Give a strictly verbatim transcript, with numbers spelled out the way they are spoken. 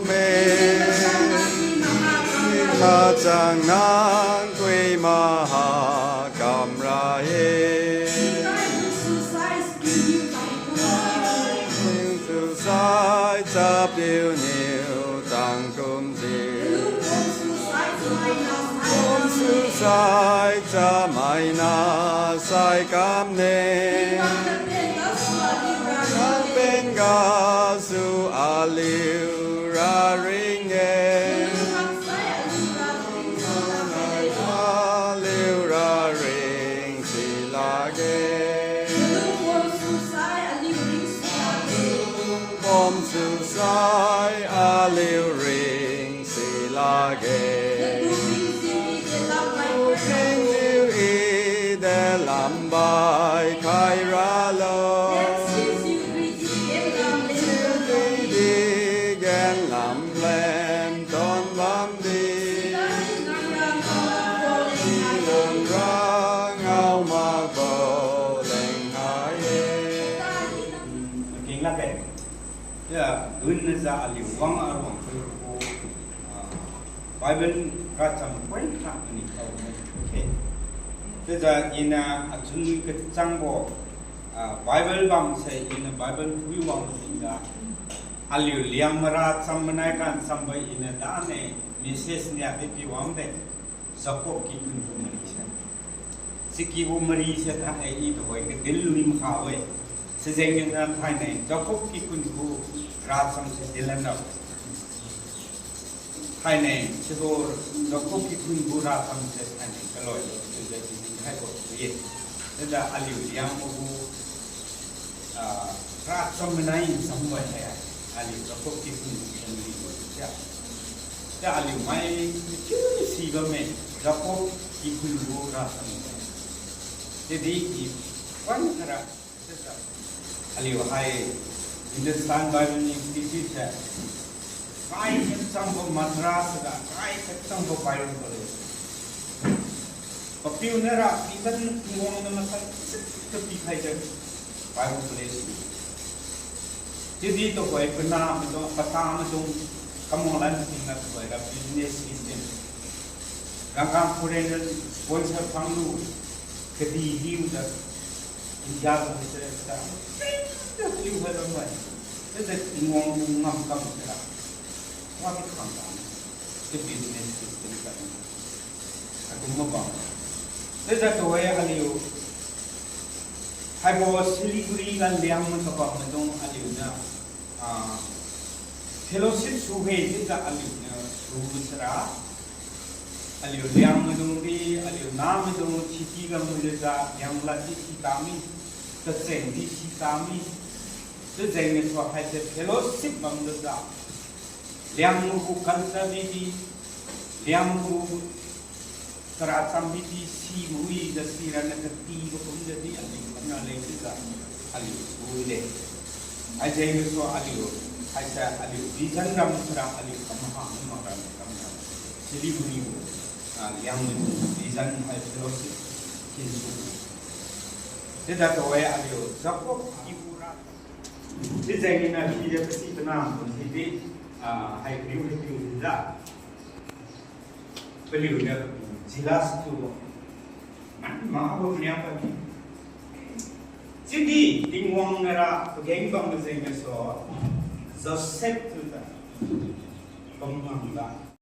me, kachang nang kui maha kamra he. Susai chap diu niu tang kum diu. Susai chamaina sai kamne. Nang pen gasu aliu raring-e. Aliu raring si lakge. Pom susai aliu ring si lakge. Ringjiu i de lambai khai ralo. Di gen lamlen ton bamdi. Lamra ngao makbo leng hai-e. King lakge. Ya, dunna jiu aliu wang aruang tu ko, ah, Bible racham point khat ni tao ne. Okay. Chiujiu iniu achun kachangbo, ah, Bible bamse iniu Bible phui wang tingga. Aliu Liangmai racham manai kan chambo iniu dane message nia di pi wangde. Jacob kikhun gu marise. Sikibo marise thainai i tuhoi kadin lui makha-e. Sijengniu thainai Jacob kikhun gu rachamse dinlan rabo-e. Thainai sibo Jacob kikhun gu rachamse thainai kaloi chiujiu dinkhaibo ye. Chiujiu aliu Liangmai gu, ah, racham manai chambo hai, aliu Jacob kikhun gu family gu sia. Chiujiu aliu mai kiu si bamme, Jacob kikhun gu rachamse. Chiudi i pan khara aliu hai Hindustan Bible Institute se, kai kachangbo Madras ga, kai kachangbo Bible College. Papiu niura pitan Tingwang niu masan chit kapikhaijiu Bible College. Chiudi tuhoi pana maidung, pata maidung, kamuanglan tingga tuhoira business system. Rangkang foreigner sponsor phanglu, kadih hiujiu, India ga se ta, chiu hai bamme. Chiujiu Tingwang ngamkam sira, wadi khangtan, chiu business system ta. Akum mabam. Chiujiu tuhoi aliu, haibo Siliguri ga Liangmai kabam maidung aliuniu, ah, fellowship su-e chiujiu aliuniu su sira. Aliu Liangmaidung di, aliu namaidung city ga muilujiu, Liangmai lad di si tami, tacheng di si tami. Chiujengniu tuhoi haise fellowship bamlujiu, Liangmai gu culture di di, Liangmai gu karacham di di sibo wijiu siraniu katibo kumjiu di aliu kamra leng chiujiu aliu sude. Haijengniu su aliu, haise aliu vision ram sira aliu kamha mamak ram kamra. Siliguri gu, ah, Liangmai gu vision hai fellowship thinsu. Chiujiu tuhoi aliu Jacob kikhun ra. Chiujengniu sijiu pasi kana kum sidi, ah, hai kariu hai kariu dinjiu. Paliuniu jealous thiubo, man makbo maniang bammi. Chiudi Tingwang niura pageng bam majeng gasu, Joseph thiujiu pamangga